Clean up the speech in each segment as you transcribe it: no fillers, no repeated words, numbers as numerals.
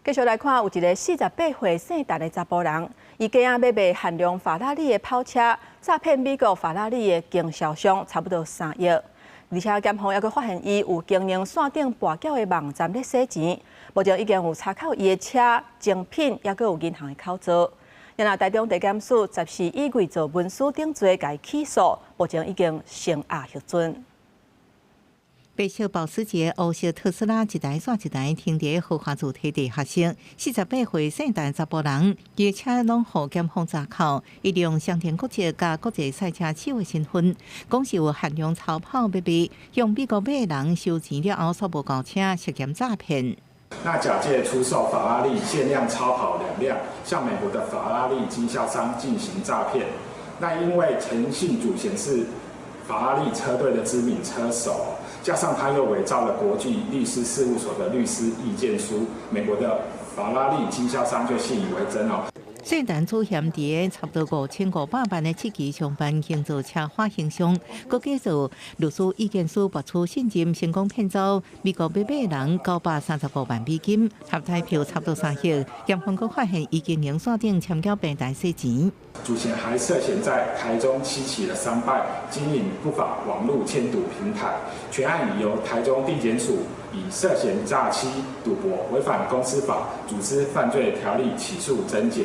繼續來看，有一个48歲姓陳的查埔人，伊假仔欲賣限量法拉利的跑車，詐騙美國法拉利的經銷商差不多3億。而且檢方猶閣發現伊有經營線頂跋筊的網站咧洗錢，目前已經有查扣伊的車、精品，猶閣有銀行的口座。然後台中地檢署十四以偽造文書等罪共伊起訴，目前已經聲押核准。白色保時捷、烏色特斯拉一台煞一台停佇豪華主體地下室，48歲姓陳查埔人，伊的車攏予檢方查扣，伊利用雙重國籍佮國際賽車手的身份，講是有限量超跑欲賣，向美國買人收錢了後，煞無交車，涉嫌詐騙。那假借出售法拉利限量超跑兩輛，向美國的法拉利經銷商進行詐騙。那因為陳姓主嫌是法拉利車隊的知名車手，加上他又偽造了國際律師事務所的律師意見書，美國的法拉利經銷商就信以為真哦。姓陳主嫌佇差不多5500萬的七期上班營造奢華形象，閣假造律師意見書博取信任，成功騙走美國買賣人935萬美金，合台票差不多3億。檢方閣發現伊經營線頂簽繳平台洗錢。主嫌還涉嫌在台中七期的商辦經營不法網路簽賭平台，全案已由台中地檢署以涉嫌詐欺、賭博、違反公司法、組織犯罪條例起訴偵結。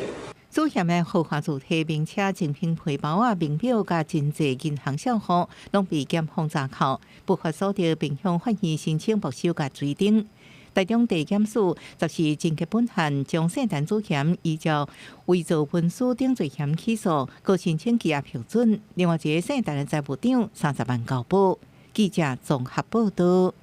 主嫌的豪華主體名車、精品皮包仔、名錶佮真濟銀行帳戶，攏被檢方查扣，不法所得並向法院申請沒收佮追徵。台中地檢署十四偵結本案，將姓陳主嫌依照偽造文書等罪嫌起訴，閣申請羈押核准。另外一个姓陳的財務長30萬交保。記者綜合報道。